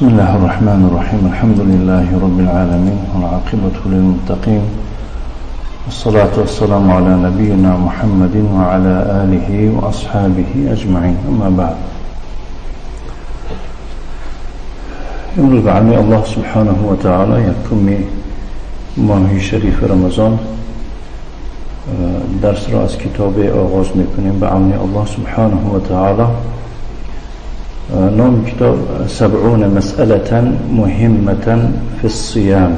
بسم الله الرحمن الرحيم. الحمد لله رب العالمين، والعاقبة للمتقين، والصلاة والسلام على نبينا محمد وعلى آله وأصحابه أجمعين. أما بعد، امروز به عون الله سبحانه و تعالی یکم ماه شریف رمضان درس را از کتاب آغاز میکنیم. به عون الله سبحانه و تعالی. نام کتاب 70 مسئله مهمة فی الصیام،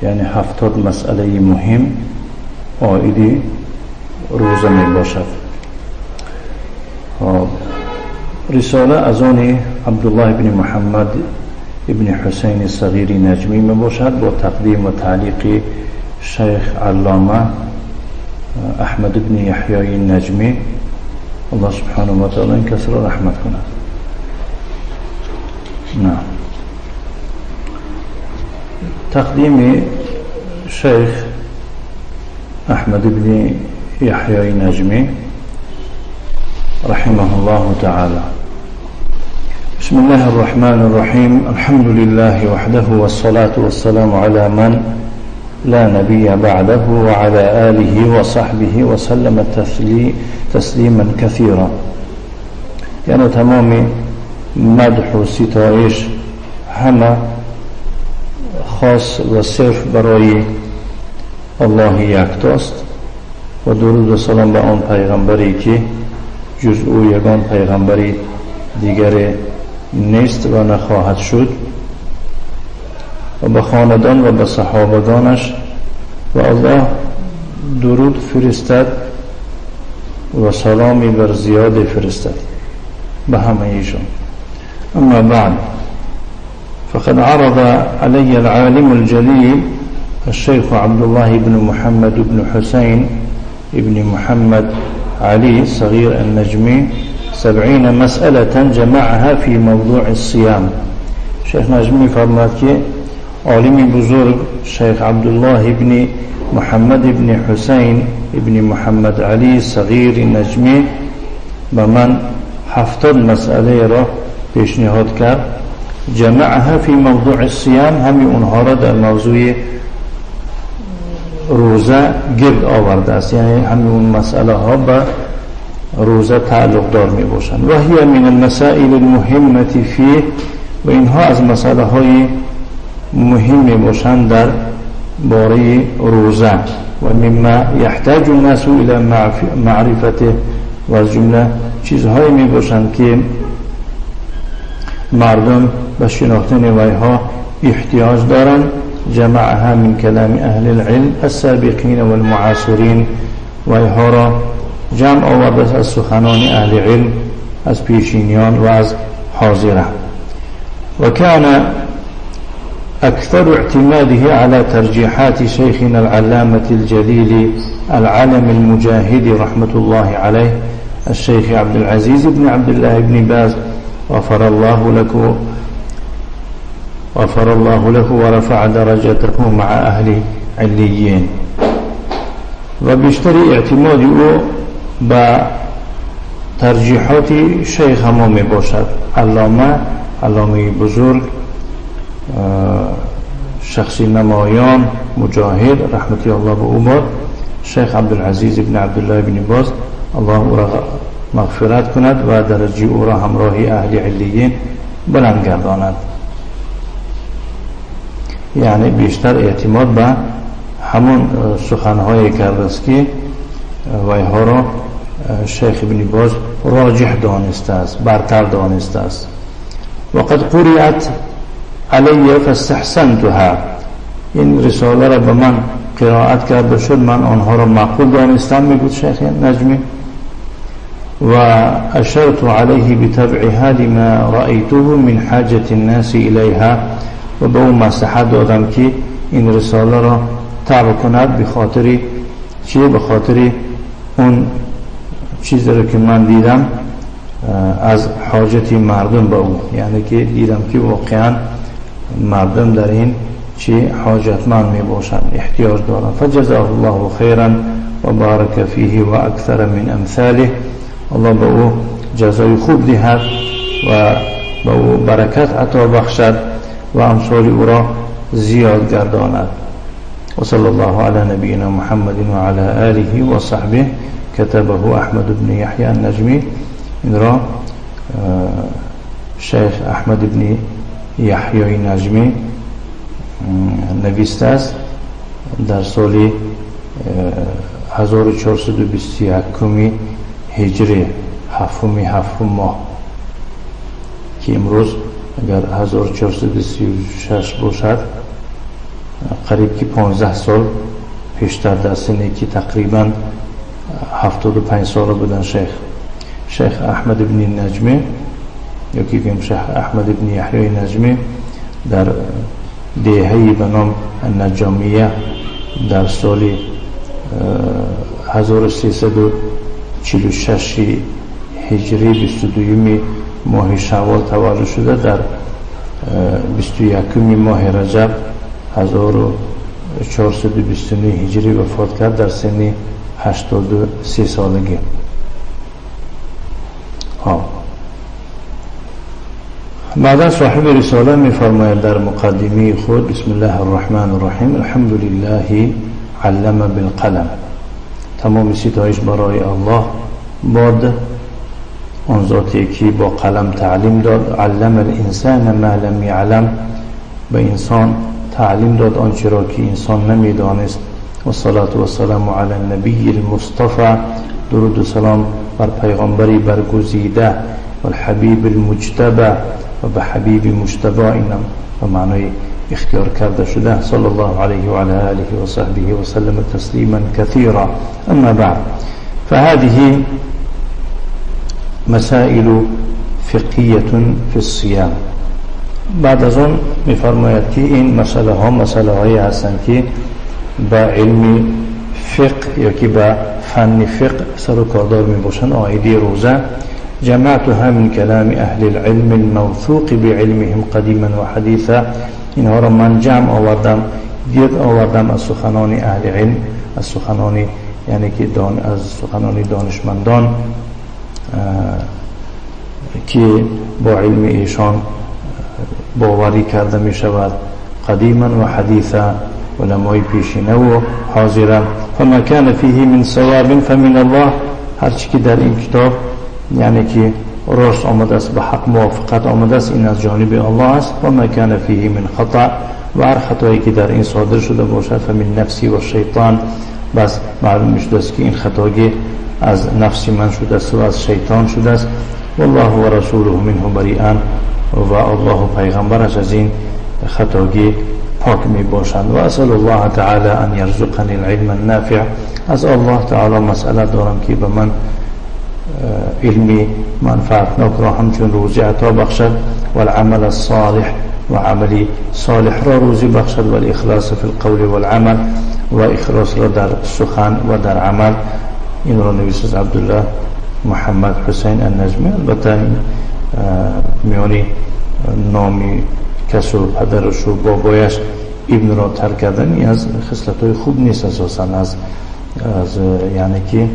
یعنی 70 مسئله مهم عائد روزه می باشد. رساله از آن عبدالله بن محمد ابن حسین صغیر نجمی می باشد با تقدیم و تعلیق شیخ علامه احمد بن یحیی نجمی. الله سبحانه و تعالی این کس را رحمت کند. نعم. تقدیم شیخ احمد بن یحیی نجمی رحمه الله تعالى. بسم الله الرحمن الرحيم. الحمد لله وحده، والصلاة والسلام على من لا نبي بعده وعلى آله وصحبه وسلم تسليما كثيرا. یعنی تمام مدح و ستایش همه خاص و صرف برای الله یکتاست و درود و سلام به آن پیغمبری که جز او یگان پیغمبری دیگر نیست و نخواهد شد، و به خاندان و به صحابگانش، و الله درود فرستد و سلامی بر زیاد فرستد به همه ایشان. اما بعد، فقد عرض علی العالم الجلیل الشيخ عبد الله بن محمد بن حسين بن محمد علي صغير النجمي 70 مسألة جمعها في موضوع الصيام. شیخ نجمی فرمود که عالم بزرگ شیخ عبدالله بن محمد بن حسین بن محمد علی صغیر نجمی به من 70 مسئله را پیشنهاد کرد. جمعها فی موضوع الصيام، همین اونها را در موضوع روزه گرد آورده است، یعنی همین اون مسئله ها به روزه تعلق دار می باشند. و هی من المسائل المهمة فیه، و اینها از مسئله های مهم می باشند در باره روزه. و مما یحتاج الناس الى معرفته، و از جمله چیزهایی می باشند که مردم به شناختن ویها احتیاج دارند. جمعها من کلام اهل العلم السابقین والمعاصرین، ویها را جمع آورده از سخنان اهل علم، از پیشینیان و از حاضره. و کان اکثر اعتماده على ترجیحات شیخنا العلامة الجلیل العلم المجاهد رحمة الله عليه الشيخ عبد العزيز بن عبد الله بن باز غفر الله له ورفع درجته مع أهل عليين. و بیشتر اعتماد او به ترجیحات شیخ ما می باشد، علامه بزرگ، شخصی نمایان، مجاهد رحمتی الله به او باد، شیخ عبدالعزیز بن عبدالله بن باز، الله او را مغفرت کند و درجه او را همراه اهل علیین بلند گرداند. یعنی بیشتر اعتماد به همون سخنهای کرده است که ویها را شیخ ابن باز راجح دانسته است، برتر دانسته است. وقد قرئت علی فاستحسنتها، این رساله را به من قرائت کرده شد، من آنها را معقول دانستم، میگوید شیخ نجمی. و اشرت علیه بتبعها لما رأیته من حاجة الناس الیها، و به او مصلحت دادم که این رساله را تبع کند، به خاطر چیه؟ به خاطر اون چیزی را که من دیدم از حاجت مردم به او، یعنی که دیدم که واقعا مردم در این چی حاجتمند می باشند، احتیاج دارند. فجزاه الله خیرا و بارک فیه و اکثر من امثاله، الله به او جزای خوب دهد و به او برکت عطا بخشد و امثال او را زیاد گرداند. و صلی الله علی نبینا محمد و علی آله و صحبه. كتبه احمد بن یحیی النجمی. این را شیخ احمد بن یحیی نجمی نویسته است در سال 1421 هجری، هفتم ماه، که امروز اگر 1436 باشد قریب که 15 سال پیشتر در سنی که تقریبا 75 ساله بودن شیخ احمد بن نجمی یا که گیم شیخ احمد بن یحیی نجمی در دهه‌ای به نام النجامیه در سال 1346 هجری 22 ماه شوال تولد شده، در 21 ماه رجب 1429 هجری وفات کرد در سن 83 سالگی. بعد صاحب رساله می فرماید در مقدمه خود: بسم الله الرحمن الرحیم، الحمد لله علم بالقلم. تمام ستایش برای الله باد، آن ذاتی که با قلم تعلیم داد. علم الانسان ما لم یعلم، به انسان تعلیم داد آنچه را که انسان نمیدانست. و الصلاة و السلام علی النبی المصطفی، درود و سلام بر پیغمبری برگزیده، و الحبیب المجتبی، و به حبیب مجتبی، اینم به معنای اختیار کرده شده، صلی الله علیه و علی آله و صحبه و سلم تسلیما کثیرا. اما بعد، فهذه مسائل فقهیة فی الصیام. بعد از آن می‌فرماید که این مسئله ها مسئله هایی هستند که با علم فقه یا که با فن فقه سر و کاردار می‌باشند. عائده روزه جمعتها من کلام اهل العلم الموثوق بعلمهم قدیما و حدیثا. اینها را من جمع آوردم، گرد آوردم از سخنان اهل علم، از سخنان یعنی که از سخنان دانشمندان که با علم ایشان باوری کرده می شود، قدیما و حدیثا، علمای پیشینه و حاضره. فما کان فیه من صواب فمن الله، هرچی که در این کتاب یعنی که راست آمده است، به حق موافقت آمده است، این از جانب الله است. و ما کان فیه من خطا، و هر خطایی که در این صادر شده باشد فمن نفسی و شیطان، بس معلوم شده است که این خطایی از نفس من شده است و از شیطان شده است. والله و رسوله منه بریئان، و الله و پیغمبرش از این خطایی پاک می باشند. و اسأل الله تعالی ان یرزقنی العلم النافع، از الله تعالی مسئله دارم که به من علمی منفعتناک را همچون روزی عطا بخشد، و العمل الصالح، و عملی صالح را روزی بخشد، و الاخلاص فی القول والعمل، و اخلاص را در سخن و در عمل. این را نویس از عبدالله محمد حسین النجمی. البته این میانی نامی کس و پدرش و بابایش ابن را ترک کردن از خصلت‌های خوب نیست اساساً، از یعنی که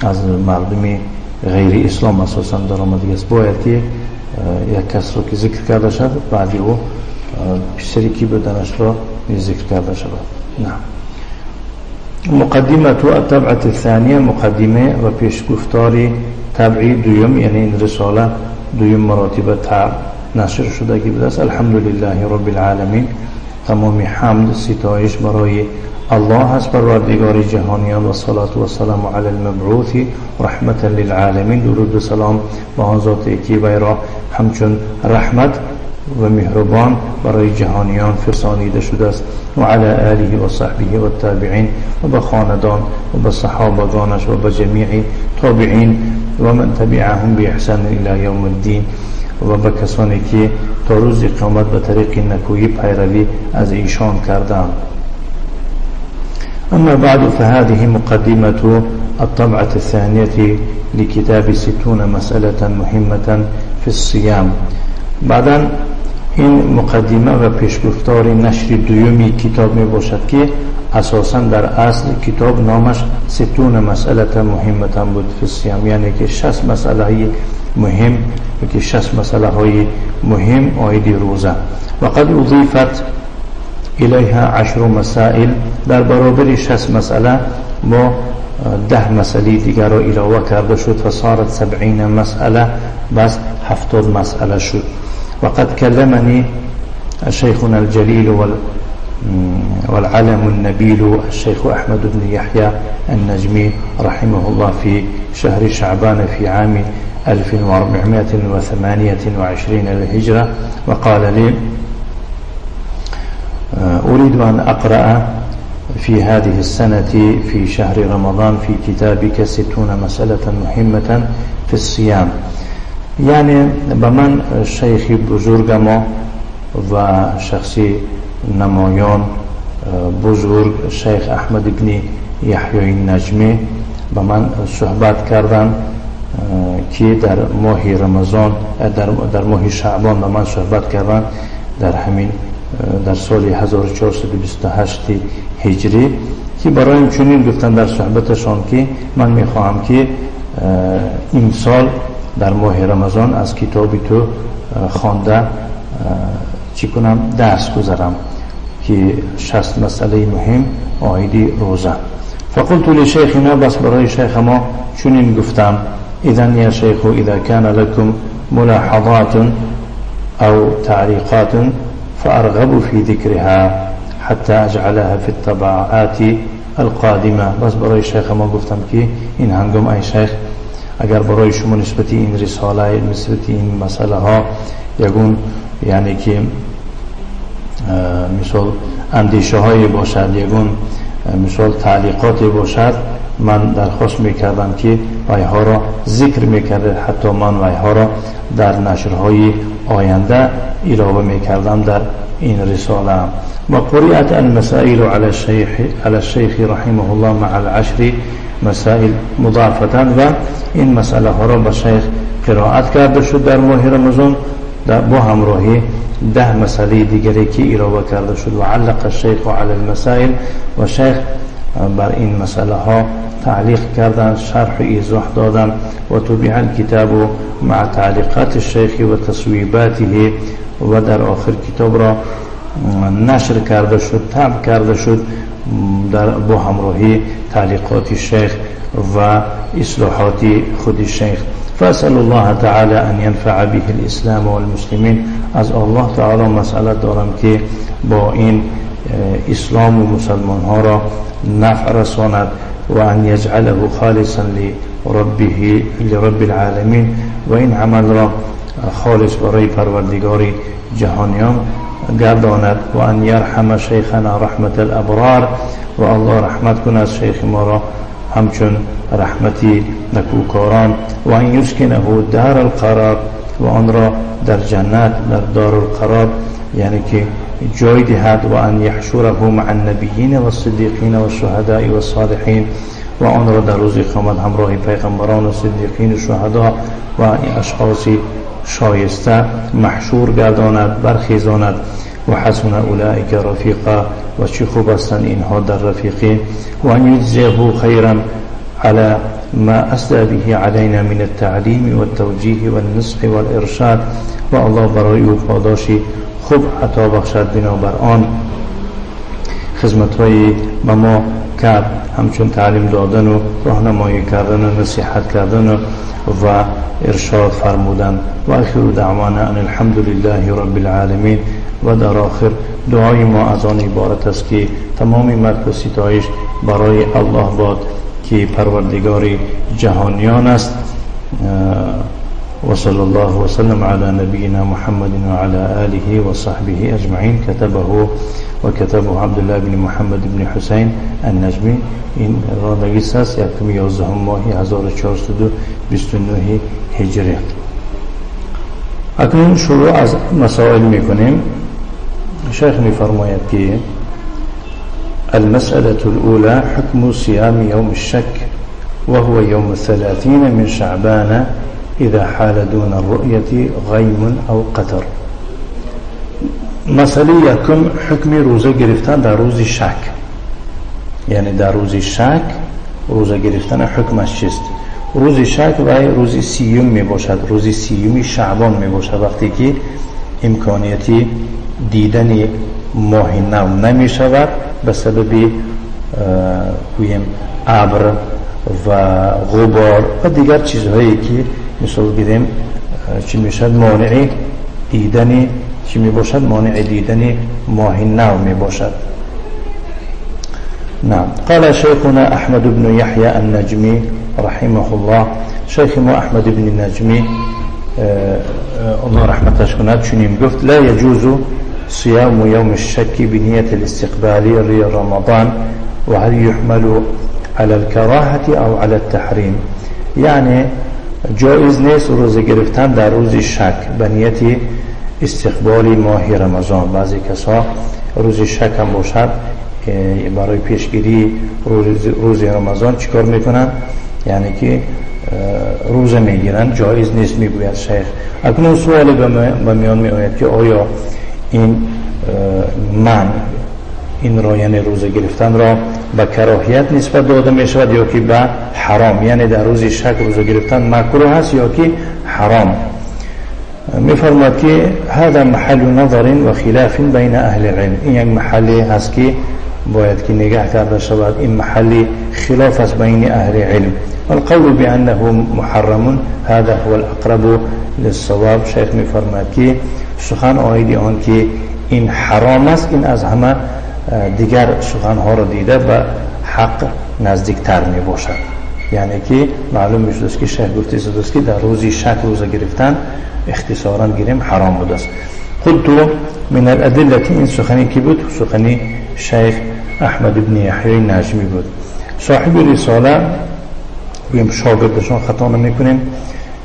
از مردم غیر اسلام اساساً در آمده است. باید که یک کس را که ذکر کرده شد بعدی او پسری که بدنش را ذکر کرده شود. نه. مقدمة الطبعة الثانية، مقدمه و پیشگفتار طبعی دوم، یعنی این رساله دوم مراتب نشر شده که بوده است. الحمد لله رب العالمین، تمام حمد ستایش برای الله است پروردگار جهانیان، و صلات و سلام علی المبعوث رحمتا للعالمین، درود و سلام به آن ذاتی که وی را همچون رحمت و مهربان برای جهانیان فرسانیده شده است، و علی آله و صحبه و التابعین، و به خاندان و به صحابگانش و به جمیع تابعین و من تبعهم بإحسان الی یوم الدین، و به کسانی که تا روز قیامت به طریق نکویی پیروی از ایشان کردند. أما بعد، فهذه مقدمة الطبعة الثانية لكتاب 60 مسألة مهمة في الصيام. بعدا این مقدمه و پیشگفتار نشر دومی کتاب می باشد که اساسا در اصل کتاب نامش 60 مسألة مهمة بود فی الصيام، یعنی که 60 مسئله مهم که 60 مسئله های مهم عاید روزه. وقد اضیفت الیها 10 مسائل، در برابر 60 مسئله با 10 مسئله دیگر را علاوه کرده شد. فصارت 70 مسئله، بس 70 مسئله شد. وقد كلمني شيخنا الجليل والعلم النبيل الشيخ أحمد بن يحيى النجمي رحمه الله في شهر شعبان في عام 1428 للهجرة، وقال لي: أريد أن أقرأ في هذه السنة في شهر رمضان في كتابك 60 مسألة مهمة في الصيام. یعنی به من شیخ بزرگ ما و شخصی نمایان بزرگ شیخ احمد ابن یحیی نجمی به من صحبت کردن که در ماه رمضان، در ماه شعبان به من صحبت کردن در همین در سال 1428 هجری، که برایم چنین گفتن در صحبتشان که من میخواهم که امسال در ماه رمضان از کتاب تو خوانده چی کنم، درس گذارم که 60 مسئله مهم عاید روزه. فقلت لشيخنا، بس برای شیخ ما چنین گفتم: اذا يا شيخ اذا كان لكم ملاحظات او تعليقات فارغب في ذكرها حتى اجعلها في الطبعات القادمه. بس برای شیخ ما گفتم که این هنگام ای شیخ، اگر برای شما نسبت این رساله، نسبت این مسئله ها یگون یعنی که مثال اندیشه های باشد، یگون مثال تعلیقاتی باشد، من درخواست میکردم که ویها را ذکر میکرده، حتی من ویها را در نشرهای آینده علاوه میکردم در این رساله. و قرئت المسائل على الشيخ رحمه الله مع العشر مسائل مضافة، و این مسئله ها را به شیخ قرائت کرده شد در ماه رمضان در با همراهی 10 مسئله دیگری که علاوه کرده شد. و علق الشیخ على المسائل، و شیخ بر این مسئله ها تعلیق کردن، شرح و ایضاح دادن. و طبع الكتاب مع تعلیقات الشیخ و تصویباته، و در آخر کتاب را نشر کرده شد، طبع کرده شد در با همراهی تعلیقات شیخ و اصلاحات خود شیخ. فأسأل الله تعالى أن ينفع به الإسلام والمسلمين. از الله تعالی مسئله دارم که با این اسلام و مسلمان ها را نفع رساند. و أن يجعله خالصا لربه لرب العالمين، و این عمل را خالص برای پروردگار جهانیان گرداند. و أن يرحم شیخنا رحمة الأبرار، و الله رحمت کند شیخ ما را همچون رحمتی نکوکاران. و أن يسكنه دار القرار، و آن را در جنت در دار القرار یعنی که جای دهد. و أن يحشره مع النبیین والصدیقین والشهداء والصالحین، و آن را در روز قیامت همراه پیغمبران و صدیقین و شهدا و اشخاص شایسته محشور گرداند، برخیزاند. و حسن اولئک رفیقا، و چه خوب هستند اینها در رفیقی. و أن يجزيه خيرا على ما أسدى به علينا من التعليم والتوجيه والنصح والإرشاد، و الله برای او پاداشی خوب عطا بخشد بنابر آن خدمت های به ما کرد، همچون تعلیم دادن و راهنمایی کردن و نصیحت کردن و ارشاد فرمودن. و آخر دعوانا ان الحمد لله رب العالمین. و در آخر دعای ما از آن عبارت است که تمام مدح و ستایش برای الله باد که پروردگار جهانیان است. وصلى الله وسلم على نبينا محمد وعلى آله وصحبه أجمعين. كتبه وكتبه عبد الله بن محمد بن حسين النجمي. این را نویس است یکم 11 ماهی 1429 هجری. اکنون شروع از مسائل میکنیم. شیخ میفرماید که المسألة الأولى: حكم صيام يوم الشك، وهو يوم 30 من شعبان إذا حال دون الرؤية غيم أو قتر. مسئله یکم، حکم روزه گرفتن در روز شک، یعنی در روز شک روزه گرفتن حکمش چیست؟ Рӯзи шак вай рӯзи сиюм мебошад, рӯзи сиюми шаъбон мебошад, вақте ки имконияти дидани моҳи нав намешавад ба сабаби гӯем абр ва ғубор ва дигар чизҳое ки мисол гирем чӣ мешавад, монеи дидани чӣ мебошад, монеи дидани моҳи нав мебошад. نعم. قال شيخنا أحمد بن يحيى النجمي رحمه الله، شیخ ما احمد بن نجمی الله رحمتش کند چنین گفت: لا يجوز صيام يوم الشك بنية الاستقبال رمضان، وهل يحمل على الكراهة أو على التحريم؟ یعنی جایز نیست روزه گرفتن در روز شک به نیت استقبال ماه رمضان. بعضی کسا روز شک هم باشد برای پیشگیری روز رمضان چیکار میکنن؟ یعنی که روزه میگیرن. جایز نیست میگوید شیخ. اکنون سوال به میان میآید که آیا این من این را، یعنی روزه گرفتن را به کراهیت نسبت داده می شود یا که به حرام؟ یعنی در روز شک روزه گرفتن مکروه هست یا که حرام؟ میفرماد که هذا محل نظر و خلاف بین اهل العلم. این یک محلی هست که باید که نگاه کرده شود، این محل خلاف است بین اهل علم. والقول بأنه محرم هذا هو الأقرب للصواب. شیخ میفرماید که سخن عاید آن که این حرام است، این از همه دیگر سخنها را دیده به حق نزدیکتر می باشد. یعنی که معلوم می شد که شیخ گفته است که در روزی شک روزه گرفتن اختصارا گیریم حرام بوده است. قلت من الأدلة، این سخنی که بود سخنی شیخ احمد بن یحیی نجمی بود. صاحب رساله، گویم شاگردشان خطا نمیکنیم،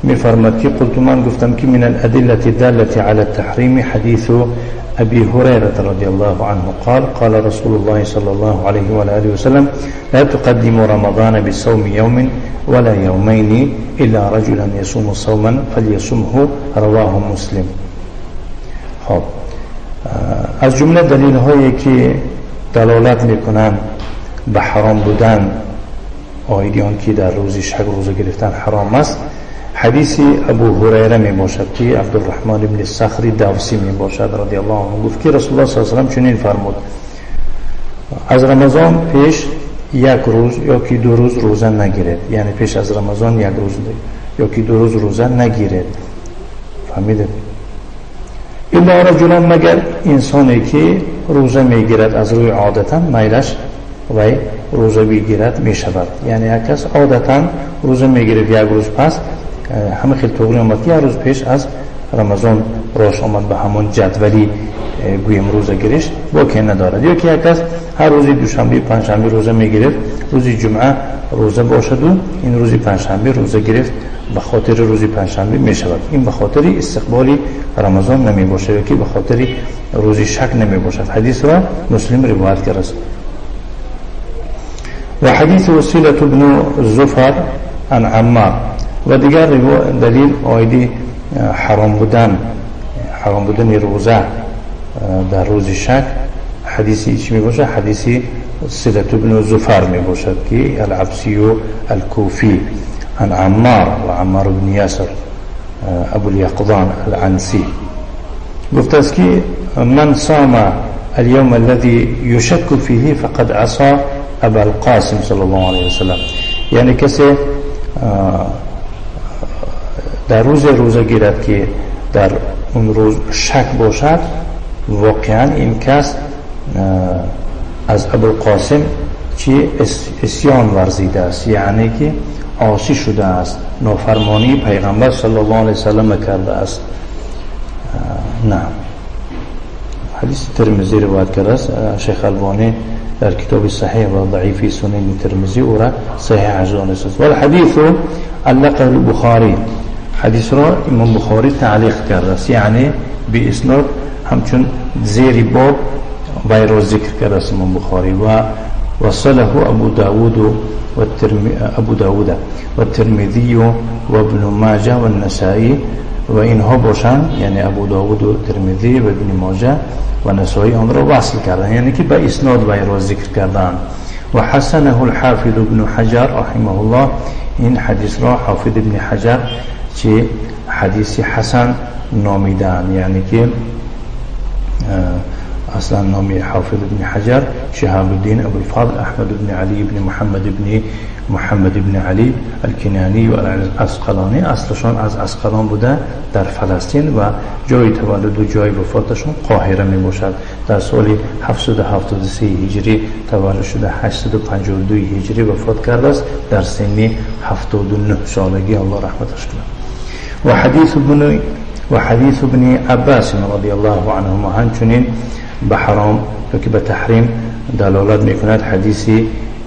میفرماد که قلت، من گفتم که من الأدلة الدالة على التحريم حديث أبي هريرة رضي الله عنه قال: قال رسول الله صلى الله عليه وآله وسلم: لا تقدموا رمضان بصوم يوم ولا يومين إلا رجلا يصوم صوما فليصمه، رواه مسلم. خب، از جمله دلیل هایی که دلالت میکنن به حرام بودن عاید آن که در روز شک روزه گرفتن حرام است، حدیث ابو هریره می باشد که عبدالرحمن بن صخر دوسی می باشد رضی الله عنه گفت که رسول الله صلی الله علیه و چنین فرمود: از رمضان پیش یک روز یا که دو روز روزه نگیرید. یعنی پیش از رمضان یک روز یا که دو روز روزه نگیرید. فهمیدید؟ الا رجلا، مگر انسانی که روزه میگیرد از روی عادتا میلش وی روزه بگیرد میشود. یعنی یک کس عادتا روزه میگیرد، یک روز پس همه خیلی طغری آمد که یک روز پیش از رمضان راش آمد به همون جدولی گویم روزه گیرش باکی ندارد. یا که یک کس هر روزی دوشنبه پنجشنبه روزه میگرفت، روزی جمعه روزه باشد و این روزی پنجشنبه روزه گرفت، به خاطر روزی پنجشنبه میشود. این به خاطر استقبال رمضان نمی باشد یا که به خاطر روزی شک نمی باشد. حدیث را مسلم روایت کرده است. و حدیث وسیلة بن زفر عن عمار. و دیگر دلیل عاید حرام بودن روزه در روز شک حدیثی چی می باشه؟ حدیثی صلة بن زفر می باشد که العبسی الكوفي عن عمار و عمار بن یاسر ابو اليقظان العنسي گفت است که من صام اليوم الذي يشك فيه فقد عصى ابا القاسم صلى الله عليه وسلم. یعنی کسی در روز روزه گیرد که در اون روز شک باشد، واقعا این کس از ابوالقاسم چی عصیان ورزیده است، یعنی که عاصی شده است، نافرمانی پیغمبر صلی الله علیه وسلم کرده است. نه، حدیث ترمذی روایت کرده است. شیخ البانی در کتاب صحیح و ضعیف سنن ترمذی او را صحیح دانسته است. والحديث علقه البخاری، حدیث را امام بخاری تعلیق کرده است، یعنی به اسناد همچون زیر باب وی را ذکر کرده است امام بخاری. و وصله ابو داود ابو داود والترمذي وابن ماجه والنسائي. و اینها باشند، یعنی ابو داود و ترمذی و ابن ماجه و نسائی آن را وصل کردن، یعنی که به اسناد وی را ذکر کردن. وحسنه الحافظ ابن حجر رحمه الله. این حدیث را حافظ ابن حجر چه حدیث حسن نامیدن، یعنی که اصلا نام حافظ ابن حجر شهاب الدين ابو الفضل احمد بن علی بن محمد بن محمد بن علی الکنانی و العسقلانی، اصلشان از عسقلان بوده در فلسطین و جای تولد و جای وفاتشون قاهره می باشد. در سال 773 هجری تولد شده، 852 هجری وفات کرده است در سن 79 سالگی، الله رحمتش کنه. و حدیث ابن عباس رضی الله عنهما، همچنین به حرام یا که به تحریم دلالت میکند حدیث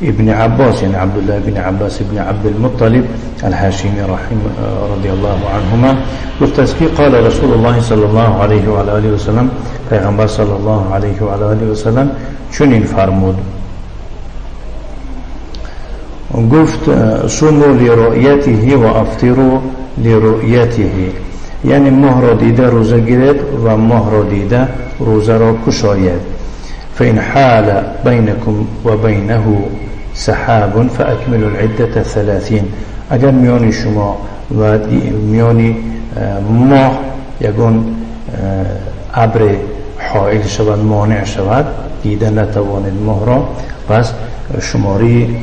ابن عباس، یعنی عبدالله بن عباس ابن عبد المطلب الهاشمی رحم رضی الله عنهما، گفت است که قال رسول الله صلی الله علیه و آله و سلم، پیغمبر صلی الله علیه و آله و سلم چنین فرمود، گفت: صوموا لرؤیته و افطروا لرؤیته، یعنی ماه را دیده روزه گیرید و ماه را دیده روزه را کشاید. فإن حال بینکم و بینه سحاب فأکملوا العدة 30. اگر میان شما و میان ماه یگان ابر حائل شود، مانع شود، دیده نتوانید ماه را، پس شماری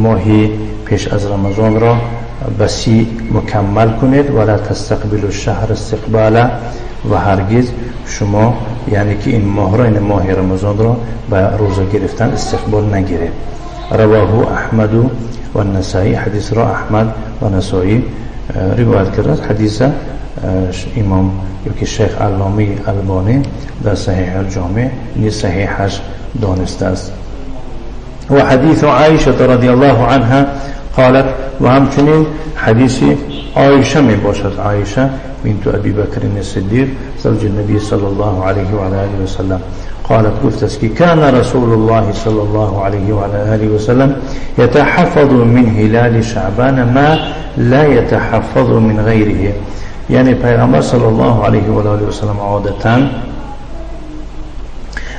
ماهی پیش از رمضان را به 30 مکمل کنید. ولا تستقبلوا الشهر استقبالا، و هرگز شما یعنی که این ماه را، این ماه رمضان را به روزه گرفتن استقبال نگیرید. رواه احمد و النسائی، حدیث را احمد و نسائی روایت کرد. حدیث امام یا که شیخ علامه البانی در صحیح الجامع نیز صحیحش دانسته است. و حدیث عایشه رضی الله عنها قالت، و همچنین حدیث عایشه می باشد، عایشه بنت ابی بکر الصدیق زوج النبی صلی الله علیه و آله و سلم، قالت، گفت است که كان رسول الله صلی الله علیه و آله و سلم يتحفظ من هلال شعبان ما لا يتحفظ من غیره، یعنی پیغمبر صلی الله علیه و آله و سلم عادتا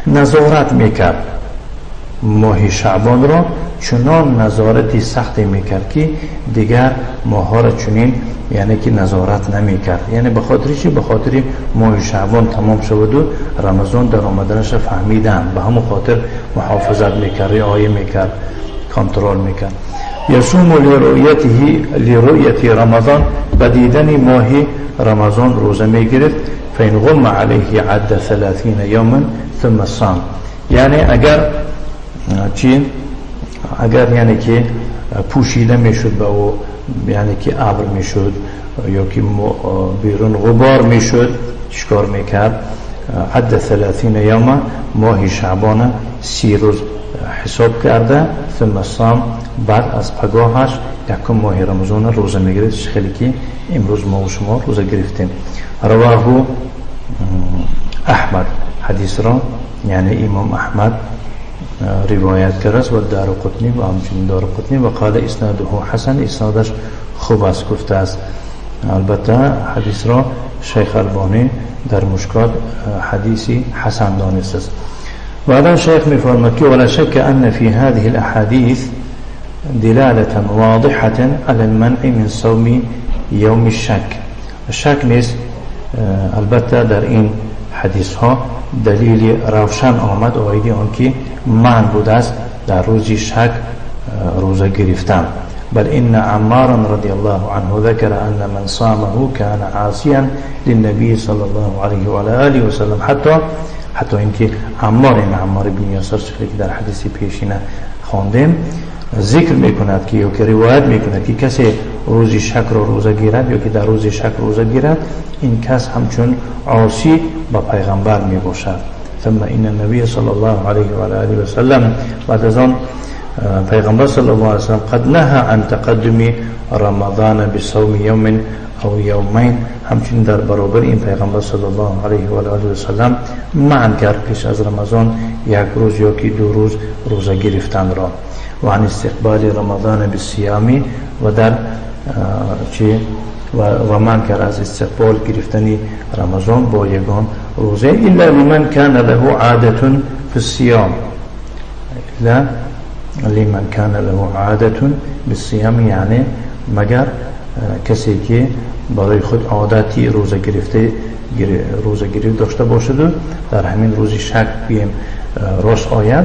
نظارت میکرد ماه شعبان را، چنان نظارتی سختی میکرد که دیگر ماها را چنین یعنی که نظارت نمیکرد. یعنی به خاطر چی؟ به خاطر ماه شعبان تمام شود و رمضان در آمدنش فهمیدن، به همون خاطر محافظت میکرد، رعایه میکرد، کنترل میکرد. یصوم لرؤیته لرؤیت رمضان، به دیدن ماه رمضان روزه میگرفت. فإن غم علیه عد 30 یوما ثم صام، یعنی اگر چی؟ اگر یعنی که پوشیده میشد به او، یعنی که ابر میشد یا که بیرون غبار میشد، چیکار میکرد؟ عد 30 یوما، ماه شعبان 30 روز حساب کرده، ثم صام، بعد از پگاهش یکم ماه رمضان روزه میگرفت، خیلی که امروز ما و شما روزه گرفتیم. رواه احمد، حدیث را یعنی امام احمد روایت کرده است، و دارقطنی و همچنین دارقطنی، و قال اسناده حسن، اسنادش خوب است گفته است. البته حدیث را شیخ البانی در مشکات حدیثی حسن دانسته است. و الان شیخ میفرماد که ولا شک ان في هذه الاحاديث دلالة واضحة على المنع من صوم یوم الشک. شک نیست البته در این حدیث ها دلیل روشن آمد آیدی آن که منع بوده است در روز شک روزه گرفتن. بل إن عمارا رضي الله عنه ذكر أن من صامه كان عاصيا للنبي صلى الله عليه وعلى آله وسلم. حتی اینکه عمار، این عمار بن یاسر که در حدیث پیشینه خواندیم، ذکر میکند که یا که روایت میکند که کسی روزی شک رو روزه گیرد یا که در روز شک روزه گیرد، این کس همچون عاصی با پیغمبر می باشد. ثم ان النبي صلی الله علیه و آله و سلم، بعد از آن پیغمبر صلی الله علیه و سلم، قد نهى عن تقدم رمضان بصوم یوم او یومین، همچنین در برابر این پیغمبر صلی الله علیه و آله و سلم منع کرد پیش از رمضان یک روز یا که 2 روز روزه گرفتن را، و عن استقبال رمضان بالصیام، و در چی و منع کرد از استقبال گرفتن رمضان با یگان روزه، الا لمن كان له عادة في الصيام، الا لمن كان له عادة بالصيام، یعنی مگر کسی که برای خود عادتی روزه گرفته روزه گرفت داشته باشد و در همین روزی شک بیم راست آید،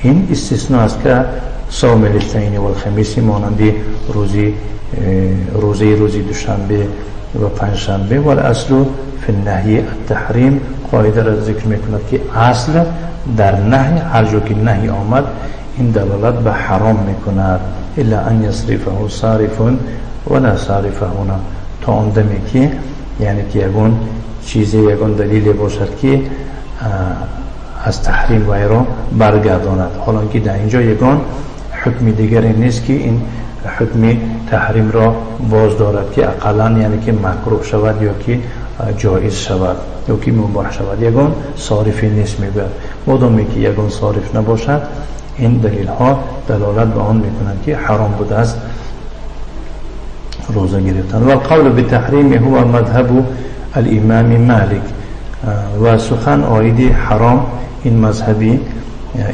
این استثناء است که صوم الاثنین والخمیس مانند روزی روزی دوشنبه و پنجشنبه. والاصل فی النهی التحریم، قاعده را ذکر میکند که اصل در نهی هر جا که نهی آمد این دلالت به حرام میکند، الا ان یصرفه صارف ولا صارف هنا، تا آن دمی که یعنی که یگان چیزی یگان دلیل باشد که از تحریم وی را برگرداند. حالا که در اینجا یگان حکم دیگری نیست که این حکم تحریم را باز دارد که اقلا یعنی که مکروه شود یا که جایز شود یا که مباح شود، یگان صارفی نیست. میگوید مادامی که یگان صارف نباشد این دلیل ها دلالت به آن میکنند که حرام بوده است روزه گرفتن. و القول بالتحریم هو مذهب الامام مالک، و سخن عاید حرام این مذهبی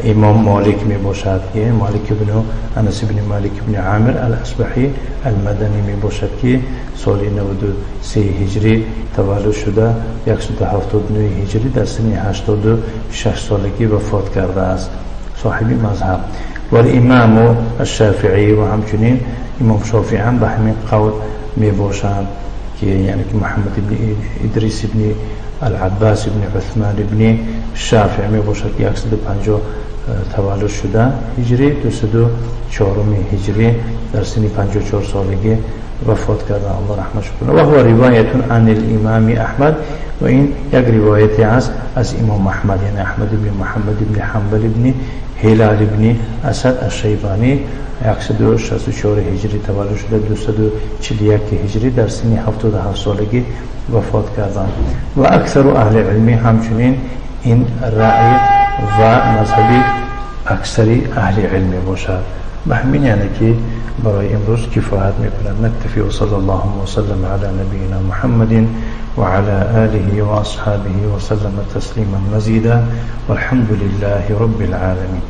امام مالک می باشد که مالک بن انس بن مالک بن عامر الاصبحی المدنی می باشد که سال 93 هجری تولد شده، 179 هجری در سن 86 سالگی وفات کرده است، صاحب مذهب. و الامام الشافعی و همچنین امام شافعی هم به همین قول می باشند که یعنی که محمد بن ادریس بن العباس بن عثمان بن شافعی می باشد که 150 تولد شده هجری، 204 هجری در سن 54 سالگی وفات کردن، الله رحمتش کنه. و هو روایت عن الامام احمد، و این یک روایتی است از امام احمد، یعنی احمد بن محمد بن حنبل بن هلال بن اسد الشیبانی، 164 هجری تولد شده، 241 هجری در سن 77 سالگی وفات کردند. و اکثر اهل علمی همچنین این رأی و مذهبی اکثری اهل علمی باشد. به همین یعنی که برای امروز کفایت میکند. نکتفی و صلی الله وسلم علی نبینا محمد وعلى آله وأصحابه وسلم تسلیما مزیدا والحمد لله رب العالمین.